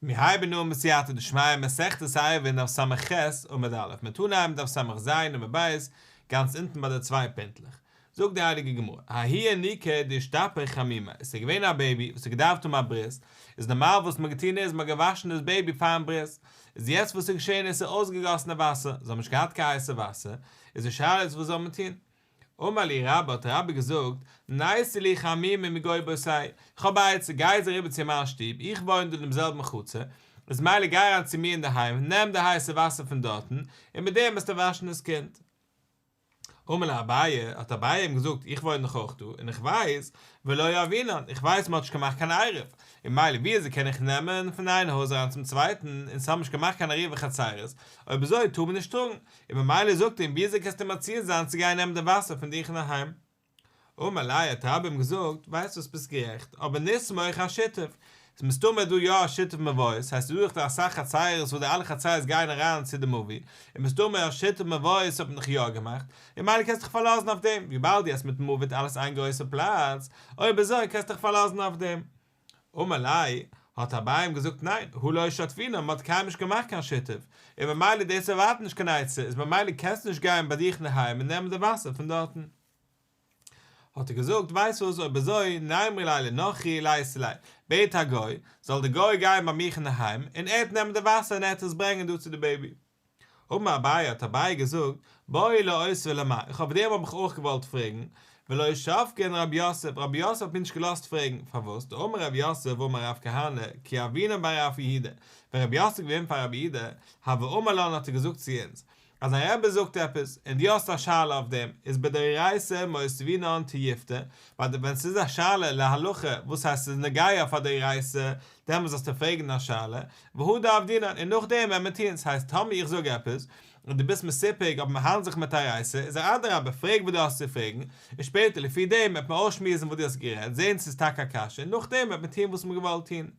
מיר הייבן אן בסייעתא דשמיא מסכת עירובין דף ס"ח עמוד א', מיר טוען אנהייבן דף ס"ז עמוד ב', גאנץ אונטן ביי די צוויי פינטלעך. זאגט די הייליגע גמרא, ההוא ינוקא דאישתפך חמימיה, עס איז געווען א בעיבי וואס האט געדארפט האבן א ברית, איז נארמאל וואס מען האט געטון איז מען האט געוואשן דאס בעיבי פארן ברית, איז יעצט וואס איז געשען עס איז אויסגעגאסן די וואסער, זיי האבן נישט געהאט קיין הייסע וואסער, איז די שאלה איז וואס זאל מען טון? אמר להו רבה האט רבה געזאגט, ניתו לי חמימא מגו ביתאי, איך האב א עצה, גיי אריבער צו מיין שטוב, איך וואוין דא אין דעם זעלבן חצר, איז מילא גיי אריין צו מיר אינדערהיים, נעם די הייסע וואסער פון דארטן, און מיט דעם וועסטו וואשן דאס קינד. אמר ליה אביי, האט אביי אים געזאגט, איך וואוין דאך אויך דא, און איך ווייס, ולא יהבינן, איך ווייס מען האט נישט געמאכט קיין עירוב, און מילא ווי אזוי קען איך נעמען פון איין הויז אריין צום צווייטן, און ס'האבן נישט געמאכט קיין עירובי חצירות, אויב אזוי טאר מען נישט טראגן, און ממילא זאגט אים וויאזוי קענסטו מציע זיין צו גיין נעמען די וואסער פון דיך אינדערהיים? אמר ליה האט רבה אים געזאגט, ווייסט וואס ביסט גערעכט, אבער נסמוך אשיתוף, ס'איז מסתמא דא יא א שיתוף מבואות, ס'הייסט ס'איז דא דאך אסאך חצירות וואס די אלע חצירות גייען אריין צו די מבוי, און מסתמא א שיתוף מבואות האט מען דאך יא געמאכט, און ממילא קענסט דיך פארלאזן אויף דעם, וויבאלד דו האסט מיטן מבוי אלעס איין גרויסע פלאץ, אויב אזוי קענסט דיך פארלאזן אויף דעם. אמר ליה, האט אביי אים געזאגט ניין, הא לא שתפינן, מען האט קיינמאל נישט געמאכט קיין שיתוף, און ממילא דאס איז ווייטער נישט קיין עצה, איז ממילא קענסטו נישט גיין ביי דיך אינדערהיים און נעמען די וואסער פון דארטן. האט ער געזאגט, ווייסט וואס, אויב אזוי, נימרי ליה לנכרי ליתי ליה, בעט א גוי, זאל די גוי גיין ביי מיך אינדערהיים, און ער וועט נעמען די וואסער און ער וועט עס ברענגען דא צו די בעיבי. אמר אביי האט אביי געזאגט, בעי לאותביה למר, איך אויף דעם האב איך אויך געוואלט פרעגן, ולא שבקן רב יוסף, רב יוסף האט מיר נישט געלאזט פרעגן, פארוואס, דאמר רב יוסף אמר רב כהנא, כי הוינן בי רב יהודה, ווען רב יוסף איז געווען פאר רב יהודה, הוה אמר לן האט ער געזאגט צו אונז, אז א רבי זאגט עפעס, און דו האסט א שאלה אויף דעם, איז בדאורייתא מותבינן תיובתא, ווייל ווען ס'איז א שאלה להלכה, וואס הייסט ס'איז נוגע אויף א דאורייתא, דעמאלס זאלסטו פרעגן א שאלה, והדר עבדינן, און נאכדעם וועט מען טון, ס'הייסט טאמער איך זאג עפעס, און דו ביסט מסופק אויב מ'האנדלט זיך מיט א דאורייתא, איז אדרבה פרעג וואס דו האסט צו פרעגן, און שפעטער לפי דעם וועט מען אויסשמועסן וואס דו האסט גערעדט, זען צו ס'איז טאקע א קשיא, און נאכדעם וועט מען טון וואס מ'האט געוואלט טון.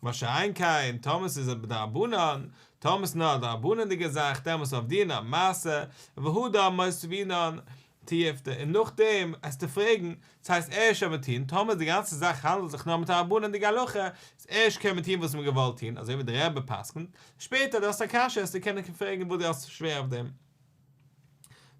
מה שאין כן, טאמער ס'איז א דרבנן, טאמער ס'איז נאר א דרבנן'דיגע זאך, דעמאלס עבדינן מעשה, והדר מותבינן תיובתא, און נאכדעם עסטו פרעגן, ס'הייסט ערשט וועט מען טון, טאמער די גאנצע זאך האנדלט זיך נאר מיט א דרבנן'דיגע הלכה, איז ערשט קען מען טון וואס מ'האט געוואלט טון, אזוי ווי דער רבי פסק'נט, שפעטער דו האסט א קשיא עסטו קענען פרעגן וואס דו האסט שווער אויף דעם.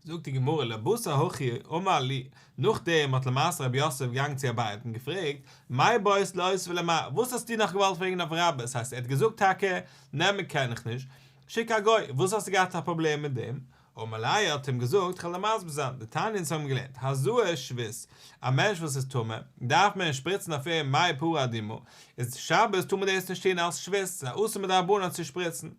זאגט די גמרא לבתר הכי אמר להו, נאכדעם האט למעשה רב יוסף געגאנגען צו אביי און געפרעגט, מאי בעית לאותביה למר, וואס האסטו נאך געוואלט פרעגן אויף רבה, ס'הייסט ער האט געזאגט טאקע נעמען קען איך נישט, שיק א גוי, וואס האסטו געהאט א פראבלעם מיט דעם? אמר ליה האט אים געזאגט, כ'וועל דיר מסביר זיין, דתניא אונז האבן געלערנט, הזאה שבות, א מענטש וואס איז טמא, דארף מען שפריצן אויף אים מי פרה אדומה, איז שבת טאר מען דאס נישט טון אלס שבות, ס'איז א איסור מדרבנן צו שפריצן.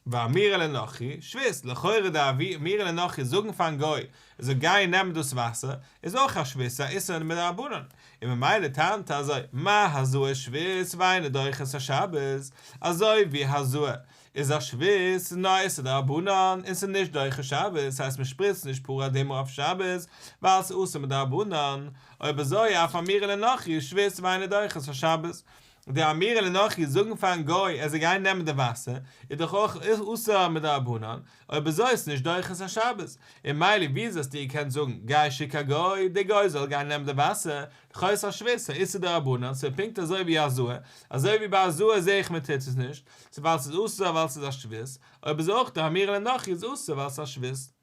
ואמירה לנכרי, שבות, לכאורה די אמירה לנכרי זאגן פארן גוי ער זאל גיין נעמען דאס וואסער, איז אויך א שבות א איסור מדרבנן, און ממילא טענה'ט ער אזוי, מה הזאה שבות ואינה דוחה את השבת, אזוי ווי הזאה איז א שבות ס'איז נאר א איסור דרבנן און ס'איז נישט דוחה שבת, ס'הייסט מ'שפריצט נישט פרה אדומה אויף שבת ווייל ס'איז אסור מדרבנן, אויב אזוי אף אמירה לנכרי שבות ואינה דוחה את השבת, די אמירה לנכרי זאגן פארן גוי ער זאל גיין נעמען די וואסער איז דאך אויך אסור מדרבנן, אויב אזוי איז נישט דוחה את השבת, און מילא וויאזוי האסטו געקענט זאגן גיי שיק א גוי די גוי זאל גיין נעמען די וואסער, לכאו' איז א שבות א איסור דרבנן, ס'איז פונקט אזוי ווי הזאה, אזוי ווי ביי הזאה זעה איך מען טוט עס נישט, צו ווייל ס'איז אסור ווייל ס'איז א שבות, אויב אזוי אויך די אמירה לנכרי איז אסור ווייל ס'איז א שבות.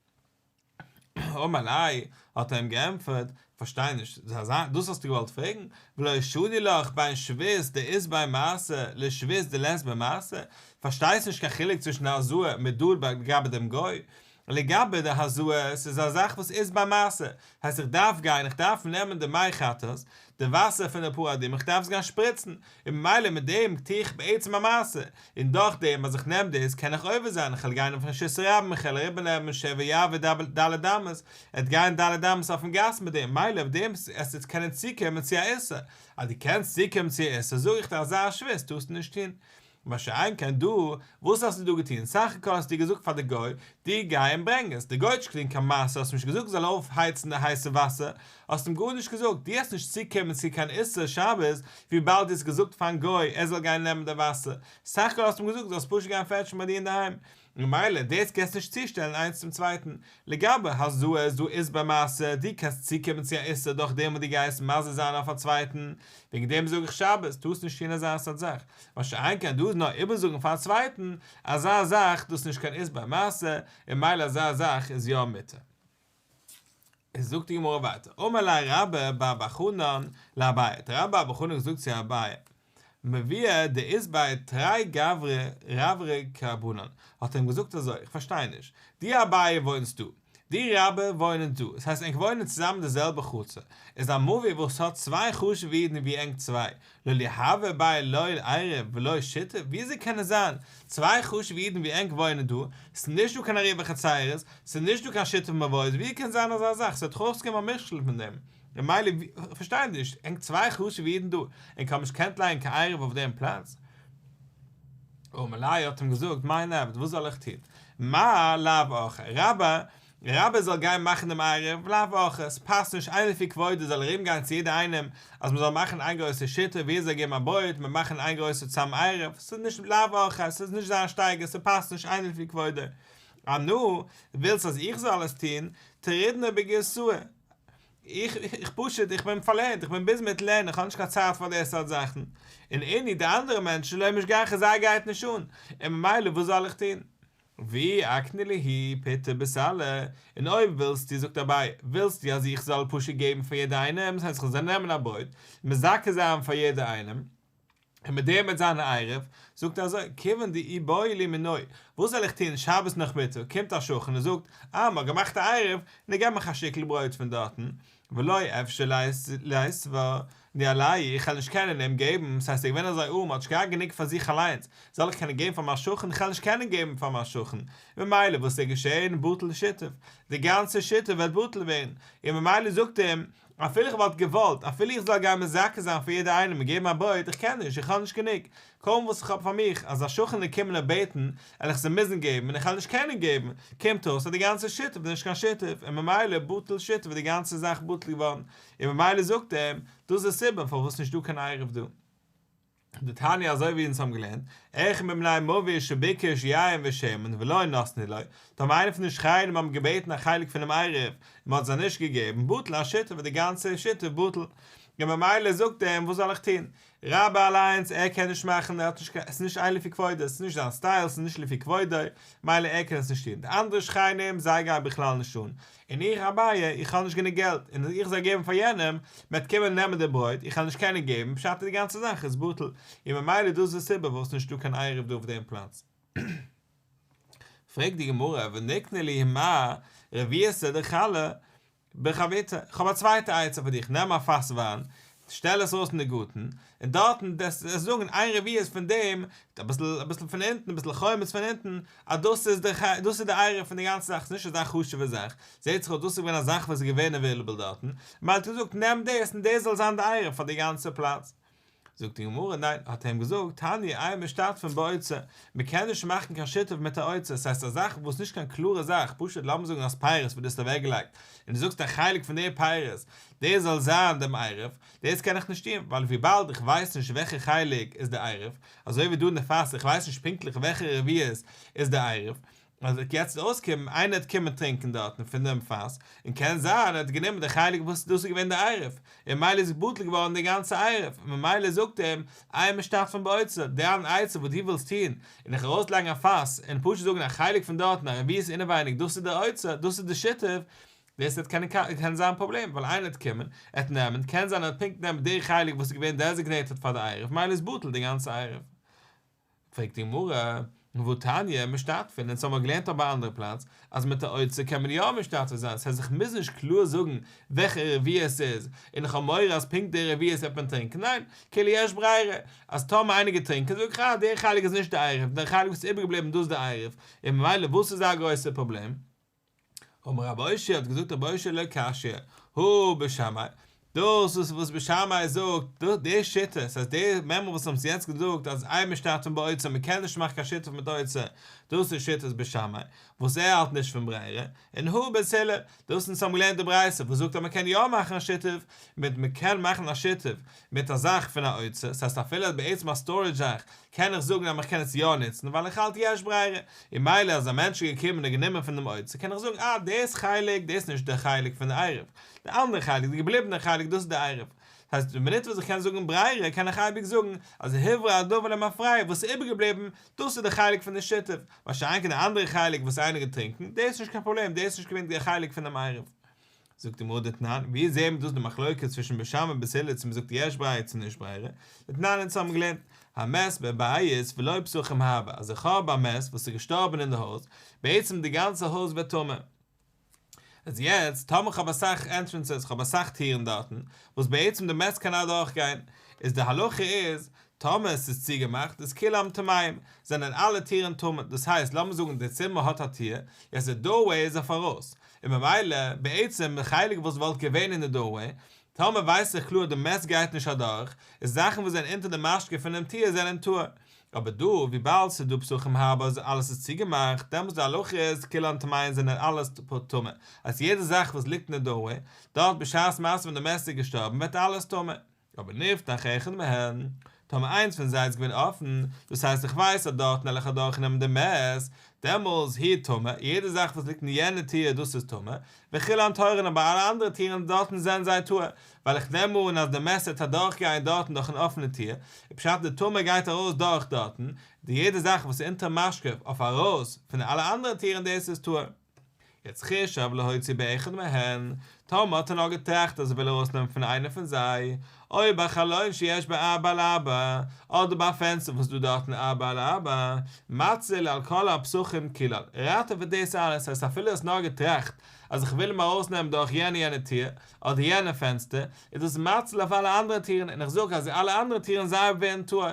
אמר ליה, האט ער אים געענטפערט, פארשטיי נישט, דאס האסטו געוואלט פרעגן? ולא שנו לך בין שבות דאית ביה מעשה לשבות דלית ביה מעשה, פארשטייסט נישט קיין חילוק צווישן די הזאה מיט דא לגבי דעם גוי? לגבי די הזאה, ס'איז א זאך וואס אית ביה מעשה, הייסט איך דארף גיין, איך דארף נעמען די מי חטאת, די וואסער פון די פרה אדומה, איך דארף עס גיין שפריצן, און ממילא מיט דעם טו איך בעצם א מעשה, און דורך דעם אז איך נעם דאס קען איך עובר זיין, איך וועל גיין אויפן רשות הרבים, איך וועל אריבער נעמען שמא יעבור ד' אמות, ער וועט גיין ד' אמות אויפן גאס מיט דעם, מילא אויף דעם עס וועט קענען צוקומען צו א איסור, אז דו קענסט צוקומען צו א איסור זאג איך דיר אזא שבות טארסטו נישט טון. מה שאין כן דא, וואס האסטו דא געטון? סך הכל האסטו געזאגט פאר די גוי, דו גיי און ברענג עס, די גוי האט נישט געטון קיין מעשה, האסט אים נישט געזאגט זאל אויפהייצן די הייסע וואסער, האסט אים גארנישט געזאגט, דו העסט נישט צוקומען צו קיין איסור שבת וויבאלד דו האסט געזאגט פארן גוי ער זאל גיין נעמען די וואסער, סך הכל האסט אים געזאגט זאלסט פשוט גיין פעטשן ביי דיר אינדערהיים. ממילא דאס קענסט נישט צושטעלן איינס צום צווייטן. לגבי הזאה איז דא אית ביה מעשה, דו קענסט צוקומען צו א איסור דורך דעם וואס דו גייסט מזה זיין אויף א צווייטן, וועגן דעם זאג איך שבת, טארסט נישט טון אזא סארט זאך, מה שאין כן דא איז נאר איבערזאגן פאר א צווייטן, אזא זאך דאס איז נישט קיין אית ביה מעשה, און ממילא אזא זאך איז יא מותר. איז זאגט די גמרא ווייטער, אמר ליה רבה בר בר חנן לאביי, האט רבה בר בר חנן געזאגט צו אביי, מבואה דאית ביה תרי גברי רברי כרבנן, האט ער אים געזאגט אזוי, איך פארשטיי נישט, דו אביי וואוינסט דא, דו רבה וואוינען דא, עס הייסט ענק וואוינען צוזאמען אין די זעלבע חצר, איז א מבוי וואס האט צוויי חשוב'ע אידן ווי ענק צוויי, לא ליהוי ביה לא עירוב ולא שיתוף, וויאזוי קען עס זיין צוויי חשוב'ע אידן ווי ענק וואוינען דא, ס'איז נישט דא קיין עירובי חצירות, ס'איז נישט דא קיין שיתוף מבואות, ווי קען זיין אזא זאך, ס'וועט דאך אויסקומען א מכשול פון דעם, ממילא כ'פארשטיי נישט, ענק צוויי חשוב'ע אידן דא, ענק האבן נישט געקענט לייגן קיין עירוב אויף דעם פלאץ? אמר ליה האט אים געזאגט, מאי נעביד, וואס זאל איך טון? מר לאו אורחיה, רבה, רבה זאל גיין מאכן דעם עירוב, לאו אורחיה, עס פאסט נישט אינו לפי כבודו זאל ארום גיין צו יעדער איינעם אז מען זאל מאכן איין גרויסע שיתוף ווער זאל געבן א ברויט, מען מאכן איין גרויסע צאם עירוב, ס'איז נישט לאו אורחיה, ס'איז נישט זיין שטייגער, ס'פאסט נישט אינו לפי כבודו. אנא, ווילסט אז איך זאל עס טון, טרידנא בגירסאי. איך, איך פשוט, איך בין פארלערנט, איך בין ביזי מיט לערנען, איך האב נישט קיין צייט פאר די סארט זאכן. און אינהו די אנדערע מענטשן לא משגחי זיי גייט נישט אן, און ממילא וואס זאל איך טון? ואי אקני להו פיתא בסלא, און אויב ווילסטו, זאגט אביי, ווילסטו אז איך זאל פשוט געבן פאר יעדע איינעם, דאס הייסט איך זאל נעמען א ברויט, מזכה זיין פאר יעדע איינעם, און מיט דעם וועט זיין א עירוב, זאגט ער אזוי, כיוון דאי בעו לי מינאי, וואס זאל איך טון, שבת נאכמיטאג קומט א שכן און זאגט, אה, מ'האט געמאכט א עירוב, נו געב מיך א שטיקל ברויט פון דארטן, ולא אפשר ליתבא ניהליה, איך וועל נישט קענען אים געבן, ס'הייסט ער איז געווען אזוי ארעם, האט נישט געהאט גענוג פאר זיך אליינס, זאל איך קענען געבן פאר מיין שכן, איך וועל נישט קענען געבן פאר מיין שכן, ממילא וואס איז געשען, בטל שיתוף, די גאנצע שיתוף וועט בטל ווערן, און ממילא זאגט ער אים, אפילו איך וואלט געוואלט, אפילו איך זאל גיין מזכה זיין פאר יעדער איינעם און געבן א ברויט, איך קען נישט, איך האב נישט גענוג, קוים וואס איך האב פאר מיך, אז א שכן וועט קומען און בעטן, וועל איך זיי מוזן געבן, און איך וועל נישט קענען געבן, קומט אויס אז די גאנצע שיתוף איז נישט קיין שיתוף, און ממילא בטל שיתוף איז די גאנצע זאך בטל געווארן, און ממילא זאגט ער אים, דאס איז די סיבה פארוואס נישט דא קיין עירוב דא. דתניא אזוי ווי אונז האבן געלערנט, אחד מבני מבוי שביקש יין ושמן ולא נתנו לו, טאמער איינער פון די שכנים האבן געבעטן א חלק פונעם עירוב און מען האט זיי נישט געגעבן, בטל השיתוף איז די גאנצע שיתוף בטל, און ממילא זאגט ער אים וואס זאל איך טון, רבה אליינס ער קען נישט מאכן ער האט נישט קיין עס איז נישט אינו לפי כבודו עס איז נישט זיין סטייל עס איז נישט לפי כבודו מילא ער קען עס נישט טון, די אנדערע שכנים זיי גייען בכלל נישט אן, און איך אביי, איך האב נישט גענוג געלט, און איך זאל געבן פאר יענעם, מען וועט קומען נעמען די ברויט, איך וועל נישט קענען געבן, פשט איז די גאנצע זאך איז בטל, און ממילא דאס איז די סיבה פארוואס נישטא קיין עירוב דא אויף דעם פלאץ. פרעגט די גמרא, וניקני להו מר רביעתא דחלא בחביתא, איך האב א צווייטע עצה פאר דיך, נעם א פאס וויין, שטעל עס אויס אין די גארטן, און דארטן וועסטו זאגן איין רביעית פון דעם, אביסל אביסל פון אונטן, אביסל חומץ פון אונטן, אז דאס איז די דאס איז די עירוב פון די גאנצע זאך, ס'איז נישט אזא חשוב'ע זאך, זעט זיך אויס דאס איז געווען א זאך וואס איז געווען עוועילעבל דארטן, מילא האט ער געזאגט נעם דאס און דאס זאל זיין די עירוב פאר די גאנצע פלאץ. זאגט די גמרא ניין, האט ער אים געזאגט, תניא אין משתתפין באוצר, מען קען נישט מאכן קיין שיתוף מיט א אוצר, ס'הייסט א זאך וואס איז נישט קיין קלארע זאך, פשוט לאמיר זאגן אז פירות וואס דו האסט אוועקגעלייגט, און דו זאגסט א חלק פון די פירות, דאס זאל זיין דעם עירוב, דאס קען איך נישט טון, ווייל וויבאלד איך ווייס נישט וועלכע חלק איז די עירוב, אזוי ווי דא אין די פאס, איך ווייס נישט פונקטליך וועלכע רביעית איז די עירוב, אז וועט יעצט אויסקומען איינער וועט קומען טרינקען דארטן פון דעם פאס, און קען זיין ער האט גענומען די חלק וואס דאס איז געווען די עירוב, און ממילא איז בטל געווארן די גאנצע עירוב, און ממילא זאגט ער אים, אין משתתפין באוצר, דיין עצה וואס דו ווילסט טון, און איך ארויסלייגן א פאס, און פשוט זאגן א חלק פון דארטן א רביעית אינעווייניג דאס איז די אוצר, דאס איז די שיתוף, דאס וועט קענען קען זיין א פראבלעם, ווייל איינער וועט קומען, ער וועט נעמען, קען זיין ער וועט פונקט נעמען די חלק וואס איז געווען דעזיגנעיטעד פאר די עירוב, ממילא איז בטל די גאנצע עירוב. פרעגט די גמרא, והתניא, משתתפין, אונז האמיר געלערנט אויף א אנדערע פלאץ, אז מיט א אוצר קען מען יא משתתף זיין, ס'הייסט איך מוז נישט קלאר זאגן וועלכע רביעית עס איז, און איך האב מורא אז פונקט די רביעית וועט מען טרינקען, ניין, כאילו יש ברירה, אז טאמער איינער גייט טרינקען זאג איך אה, די חלק איז נישט די עירוב, די חלק וואס איז איבערגעבליבן דאס איז די עירוב, און ממילא וואס איז א גרויסע פראבלעם? אמר רב אושעיא האט געזאגט רב אושעיא לא קשיא הא בית שמאי, דאס איז וואס בית שמאי זאגט, די שיטה, ס'הייסט די מימרא וואס האבן יעצט געזאגט אז אין משתתפין באוצר מען קען נישט מאכן קיין שיתוף מיט אוצר, דאס איז שיטת בית שמאי, וואס ער האלט נישט פון ברירה, און הא בית הלל, דאס אונז האבן געלערנט די ברייתא וואס זאגט אז מען קען יא מאכן א שיתוף מיט מען קען מאכן א שיתוף מיט א זאך פון א אוצר, ס'הייסט אפילו אז בעצם א storage זאך קען איך זאגן אז מען קען עס יא נוצן ווייל איך האלט יש ברירה, און מילא אז א מענטש איז געקומען און גענומען פון דעם אוצר קען איך זאגן אה דאס חלק דאס איז נישט די חלק פון די עירוב, די אנדערע חלק די געבליבענע חלק דאס איז די עירוב. ס'הייסט די מינוט וואס איך קען זאגן ברירה קען איך אייביג זאגן אז הוברר הדבר למפרע וואס איז איבערגעבליבן דאס איז די חלק פון די שיתוף, מה שאין כן די אנדערע חלק וואס איינער געטרינקן דאס איז נישט קיין פראבלעם דאס איז נישט געווען די חלק פונעם עירוב. זאגט די גמרא דתנן, ווי זעהן מיר דאס די מחלוקת צווישן בית שמאי און בית הלל צו מ'זאגט יש ברירה צו נישט ברירה, דתנן אונז האבן געלערנט המת בבית ולא פתחים הרבה אז איך האב א מת וואס איז געשטארבן אין די הויז, בעצם די גאנצע הויז ווערט טמא. איז יעצט טאמער כ'האב אסאך entrances, כ'האב אסאך טירן דארטן, וואס בעצם די מת קען אדורך גיין, איז די הלכה איז, טאמער עס איז צוגעמאכט איז כולם טמאים, זענען אלע טירן טמא, דאס הייסט לאמיר זאגן די צימער האט א טיר, יעצט די doorway איז אויף ארויס, און ממילא בעצם די חלק וואס וואלט געווען אין די doorway, טאמער ווייס איך קלאר די מת גייט נישט אדורך, איז זאכן וואס זענען אונטער די משקוף פונעם טיר זענען טהור, אבער דא וויבאלד ס'איז דא פתחים הרבה אז אלעס איז צוגעמאכט, דעמאלטס די הלכה איז כולן טמאין זענען אלעס טמא, אז יעדע זאך וואס ליגט אין די doorway, דארט בשעת מעשה ווען די מת איז געשטארבן ווערט אלעס טמא. אבער נפתח אחד מהן, טאמער איינס פון זיי איז געווען אפן, דאס הייסט איך ווייס אז דארטן וועל איך אדורכנעמען די מת, דעמאלס הוא טמא, יעדע זאך וואס ליגט אין יענע טיר דאס איז טמא, וכולן טהורין אבער אלע אנדערע טירן דארטן זענען זיי טהור, ווייל איך נעם אן אז די מת וועט אדורך גיין דארטן דורכן אפענע טיר, און פשט די טומאה גייט ארויס דורך דארטן, די יעדע זאך וואס איז אונטער משקוף אויף ארויס פון אלע אנדערע טירן דאס איז טהור. יעצט חישב להוציא באחד מהן, טאמער האט ער נאר געטראכט אז ער וויל ארויסנעמען פון איינע פון זיי, או בחלון שיש בו ארבעה על ארבעה, אדער ביי א פענסטער וואס איז דא דארטן ארבעה על ארבעה, מציל על כל הפתחים כולן, ראטעוועט דאס אלעס, הייסט אפילו האסט נאר געטראכט אז איך וויל אים ארויסנעמען דורך יענע יענע טיר, אדער יענע פענסטער, איז דאס מציל אויף אלע אנדערע טירן, און איך זאג אז אלע אנדערע טירן זיי ווערן טהור.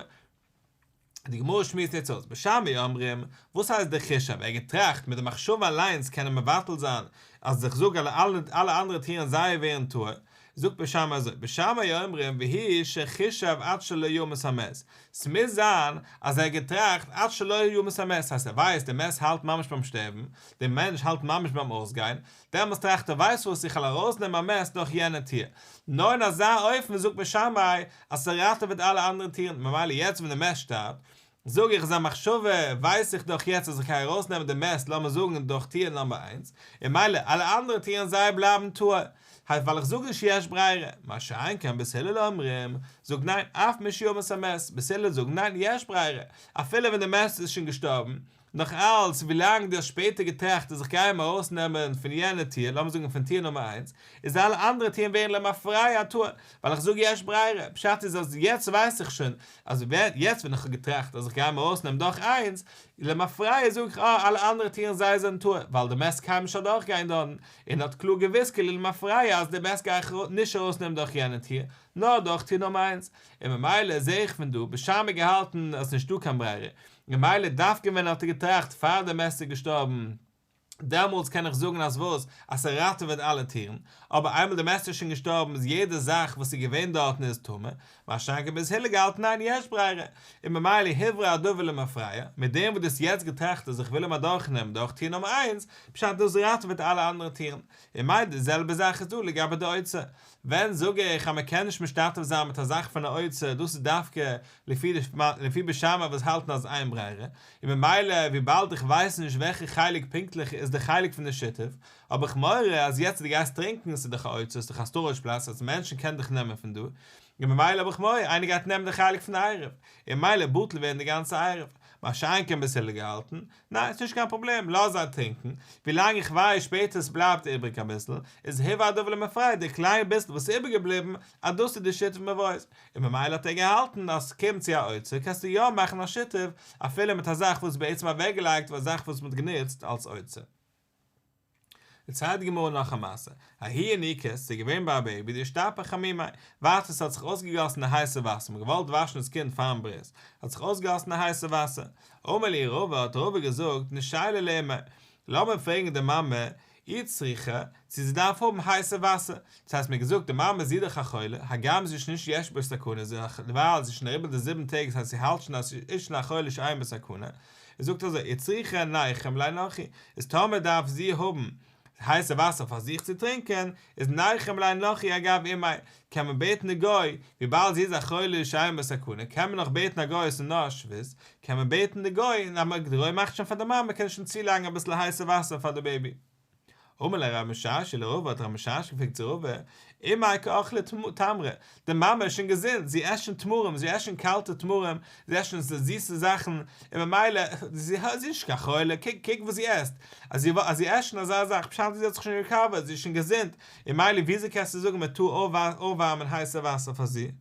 די גמרא שמועסט יעצט אויס, בית שמאי אומרים, וואס הייסט די חישב, ער האט געטראכט מיט די מחשבה אליינס קען ער מבטל זיין אז איך זאג אלע אלע אנדערע טירן זיי ווערן טהור, זאגט בית שמאי אזוי, בית שמאי אומרים והוא שחישב עד שלא ימות המת, ס'מוז זיין אז ער האט געטראכט עד שלא ימות המת, ס'הייסט ער ווייסט די מת האלט ממש ביים שטערבן, דער מענטש האלט ממש ביים אויסגיין, דעמאלס טראכט ער ווייסט וואס איך וועל ארויסנעמען א מת דורך יענע טיר, נאר אין אזא אופן זאגט בית שמאי אז ס'ראטעוועט אלע אנדערע טירן, ממילא יעצט ווען די מת שטארבט, זאג איך זיין מחשבה ווייס איך דאך יעצט אז איך גיי ארויסנעמען די מת לאמיר זאגן דורך טיר number איינס, און מילא אלע אנדערע טירן זיי בלייבן טהור, הייסט ווייל איך זאג נישט יש ברירה, מה שאין כן בית הלל אומרים, זאגט ניין אף משימות המת, בית הלל זאגן ניין יש ברירה, אפילו ווען די מת איז שוין געשטארבן, נאך אלץ, ווילאנג דו האסט שפעטער געטראכט אז איך גיי אים ארויסנעמען פון יענע טיר, לאמיר זאגן פון טיר נומער איינס, איז אלע אנדערע טירן ווערן למפרע טהור, ווייל איך זאג יש ברירה, פשט איז אז יעצט ווייס איך שוין אז יעצט ווען איך האב געטראכט אז איך גיי אים ארויסנעמען דורך איינס, למפרע זאג איך אה, אלע אנדערע טירן זיי זענען טהור, ווייל די מת קען נישט אדורכגיין דארטן, און האט קלאר געוואוסט כאילו למפרע אז די מת גיי איך נישט ארויסנעמען דורך יענע טיר, נאר דורך טיר נומער איינס, און ממילא זעה איך פון דא, בית שמאי געהאלטן אז ס'נישטא קיין ברירה, ממילא דווקא ווען האט ער געטראכט פאר די מת איז געשטארבן, דעמאלטס קען איך זאגן אז וואס? אז ס'ראטעוועט אלע טירן, אבער איינמאל די מת איז שוין געשטארבן איז יעדע זאך וואס איז געווען דארטן איז טמא, מה שאין כן בית הלל געהאלטן ניין יש ברירה, און ממילא הוברר הדבר למפרע, מיט דעם וואס דו האסט יעצט געטראכט אז איך וויל אים אדורכנעמען דורך טיר נומער איינס, פשט דאס ראטעוועט אלע אנדערע טירן, און ממילא די זעלבע זאך איז דא לגבי די אוצר, ווען זאג איך אז מען קען נישט משתתף זיין מיט א זאך פון א אוצר, דאס איז דווקא לפי בית שמאי וואס האלטן אז אין ברירה, און ממילא וויבאלד איך ווייס נישט וועלכע חלק פונקטליך איז די חלק פון די שיתוף, האב איך מורא אז יעצט דו גייסט טרינקן ס'איז דאך א אוצר ס'איז דאך א storage פלאץ אז מענטשן קענען דיך נעמען פון דא, און ממילא האב איך מורא איינער גייט נעמען די חלק פון די עירוב, און ממילא בטל ווערן די גאנצע עירוב, מה שאין כן בית הלל געהאלטן, ניין ס'נישט קיין פראבלעם לאז זיי טרינקן, ווילאנג איך ווייס שפעטער ס'בלייבט איבריג אביסל, איז הוברר הדבר למפרע די קליין ביסל וואס איז איבערגעבליבן אז דאס איז די שיתוף מבואות, און ממילא האט ער געהאלטן אז ס'קומט צו א אוצר קענסטו יא מאכן א שיתוף אפילו מיט א זאך וואס איז בעצם אוועקגעלייגט פאר א זאך וואס מ'האט גענוצט אלס אוצר. דערציילט די גמרא נאך א מעשה, ההיא ינוקא, ס'איז געווען ביי א baby דאשתפך חמימיה, ווייטער ס'האט זיך אויסגעגאסן די הייסע וואסער, מ'האט געוואלט וואשן דאס קינד פארן ברית, האט זיך אויסגעגאסן די הייסע וואסער, אמר להו רבא, האט רבא געזאגט, נישיילה לאימיה, לאמיר פרעגן די מאמע, אי צריכה, צו זי דארף האבן הייסע וואסער, דאס הייסט מיר געזאגט די מאמע זי איז דאך א חולה, הגם זי איז נישט יש בו סכנה, זי ווייל זי איז שוין אריבער די זיבן טעג דאס הייסט זי האלט שוין אז זי איז שוין א חולה שאין בו סכנה, ער זאגט אזוי אי צריכה ניחום ליה נכרי, איז טאמער דארף זי האבן הייסע וואסער פאר זיך צו טרינקען, איז ניחום ליה נכרי אגב אימיה, קען מען בעטן די גוי, וויבאלד זי איז א חולה שאין בו סכנה, קען מען נאך בעטן א גוי, עס איז נאר שבות, קען מען בעטן די גוי, און אז די גוי מאכט שוין פאר די מאמע קען ער שוין צולייגן אביסל הייסע וואסער פאר די בעיבי. אמר ליה רב משרשיא לרבא האט רב משרשיא געפרעגט צו רבא, אימיה קא אכלה תמרי, די מאמע איז שוין געזונט, זי עסט שוין תמרים, זי עסט שוין קאלטע תמרים, זי עסט שוין זיסע זאכן, און ממילא, זי איז נישט קיין חולה, קוק קוק וואס זי עסט, אז זי אז זי עסט שוין אזא זאך, פשט איז זי האט זיך שוין ריקאווערט, זי איז שוין געזונט, און ממילא וויאזוי קענסטו זאגן מען טאר אויפווארמען הייסע וואסער פאר זי?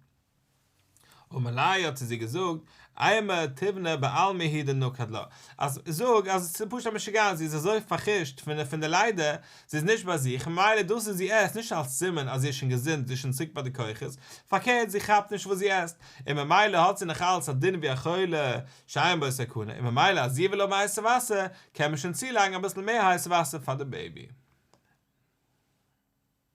אמר ליה האט צו זי געזאגט, אימא תיובנא בעלמא הוא דנקט לה, אז זאג אז עס איז פשוט א משוגעת, זי איז אזוי פאר'חוש'ט פון פון די לידה, זי איז נישט ביי זיך, ממילא דאס וואס זי עסט נישט אלס סימן אז זי איז שוין געזונט, זי איז שוין צוריק ביי די כוחות, פארקערט זי כאפט נישט וואס זי עסט, און ממילא האט זי נאך אלץ א דין ווי א חולה שאין בו סכנה, און ממילא אז זי וויל האבן הייסע וואסער, קען מען שוין צולייגן אביסל מער הייס וואסער פאר די בעיבי.